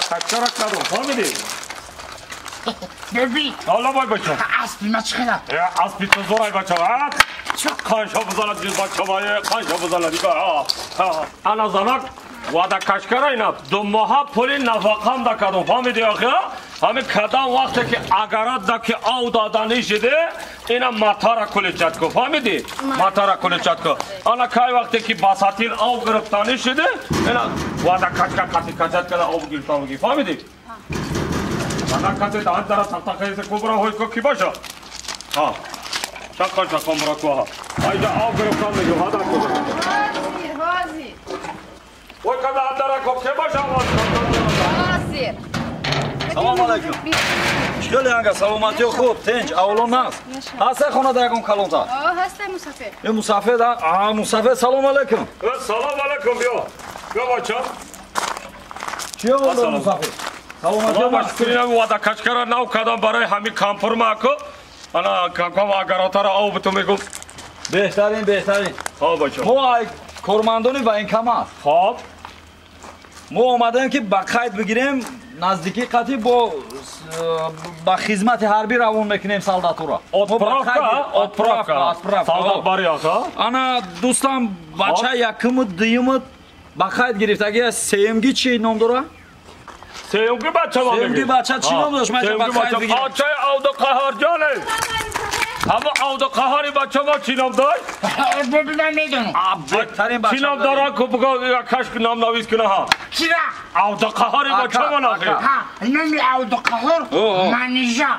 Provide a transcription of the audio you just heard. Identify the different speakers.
Speaker 1: качкара кардам, фаҳмидӣ?
Speaker 2: Бибин.
Speaker 1: Ҳола вой бача.
Speaker 2: Аспи ма чӣ хела?
Speaker 1: Аспи ту зор ай бача. Қанша бизанад ҷиз бача ва қанша бизанад. Ана занак вада кашкара ина 2 моҳа пули нафақам да кардам, фаҳмидӣ охи? Ҳамин кадам вақте ки агарат да ки ав даданӣ шиде, ина матара куличат ку, фаҳмидӣ? Матара куличат ку. Ана кай вақте ки басатин ав гирифтанӣ шиде, ина вада кашка қати качат када ав гирифтан буги, фаҳмидӣ? Вада касе даҳан дара тахтахезе кубра ҳой ку ки баша? Ҳа. Шақан шақан бура ку ҳа. Айҷа ав гирифтан мегӯ, ҳада ку.
Speaker 3: Ҳозир, ҳозир.
Speaker 1: Ой када андара ку ки баша?
Speaker 3: Ҳозир.
Speaker 4: Салом алейкум. Чӣ анга саломатиё хуб, тинч, авлон наст. Ҳаста хонада ягон калонта?
Speaker 3: О, ҳаста мусафир.
Speaker 4: Э мусафир, а мусафир салом алейкум.
Speaker 1: Салом алейкум, биё. Биё бача.
Speaker 4: Чӣ овард мусафир? Саломатиё
Speaker 1: баш. Вада качкара нав кадам барои ҳамин кампурма ку. Ана камкам агаротара ав биту мегум.
Speaker 4: Беҳтарин, беҳтарин.
Speaker 1: Хоб бача.
Speaker 4: Мо ай кормандони военкомат.
Speaker 1: Хоб.
Speaker 4: Мо омадаем ки ба қайд бигирем наздикӣ қатъи бо ба хизмати ҳарбӣ равон мекунем солдатура.
Speaker 1: Отправка, отправка, солдат бариёха.
Speaker 4: Ана дӯстам бача якуму дуюму ба қайд гирифтаги сеюмги чӣ ном дора?
Speaker 1: Сеюмги бача ва
Speaker 4: мегӣ? Сеюмги бача чӣ ном дошт? Ман ба қайд бигирам.
Speaker 1: Бачаи Авдуқаҳорҷоне. Ҳама Авдуқаҳори бача мо чӣ ном дошт?
Speaker 2: Бибинам медонам.
Speaker 4: Беҳтарин бача.
Speaker 1: Чӣ ном дора? Ку буго кашк ном навис куна ҳа.
Speaker 2: Чира?
Speaker 1: Авдуқаҳори бача мо нахи.
Speaker 2: Ҳа, номи Авдуқаҳор Манижа.